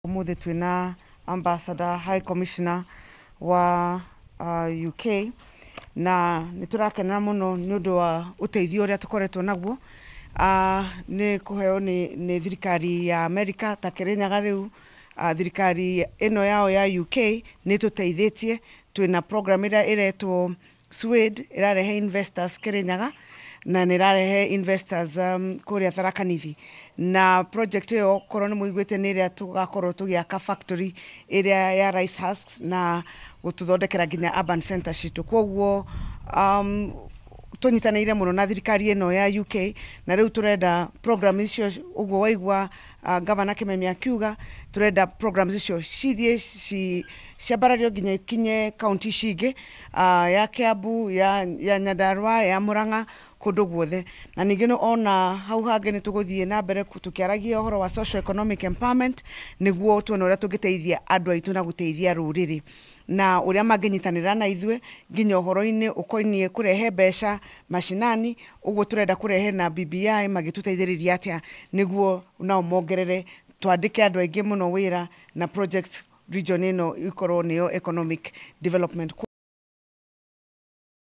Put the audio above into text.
Umuthi twina ambassador, high commissioner wa UK, na nĩ tũrakenera mũno nĩ ũndũ wa ũteithio ũrĩa tũkoretwo naguo nĩ kũheo nĩ thirikari ya America ta Kĩrĩnyaga. Rĩu thirikari ĩno yao ya UK nĩ ĩtũteithĩtie. Twĩna program ĩrĩa ĩretwo SWADE, ĩrarehe investors Kĩrĩnyaga na nĩ ĩrarehe investors kũrĩa Tharaka Nithi. Na project ĩyo, korwo nĩ mũiguĩte, nĩ ĩrĩa tũgakorwo tũgĩaka factory ĩrĩa ya rice husks na gũtũthondekera nginya urban center citũ. Koguo tũnyitanĩire mũno na thirikari ĩno ya UK, na rĩu tũrenda program icio, ũguo waigua Gavana Kimemia akiuga, tũrenda programs icio cithiĩ ciambarario nginya ikinye kaunti ici ingĩ, ya Kiambu, ya Nyandarua, ya Murang'a, kũndũ guothe. Na ningĩ ona hau hangĩ nĩ tũgũthiĩ na mbere tũkĩaragia ũhoro wa social economic empowerment, nĩguo tuone ũrĩa tũngĩteithia andũ aitũ na gũteithia rũrĩrĩ na ũrĩa mangĩnyitanĩra na ithuĩ nginya ũhoro-inĩ ũkoniĩ kũrehe mbeca macinani. Ũguo tũrenda kũrehe na BBI magĩtũteithĩrĩria atĩa nĩguo nao mongerere, twandĩke andũ aingĩ mũno wĩra na projects region ĩno ikorwo nĩyo economic development.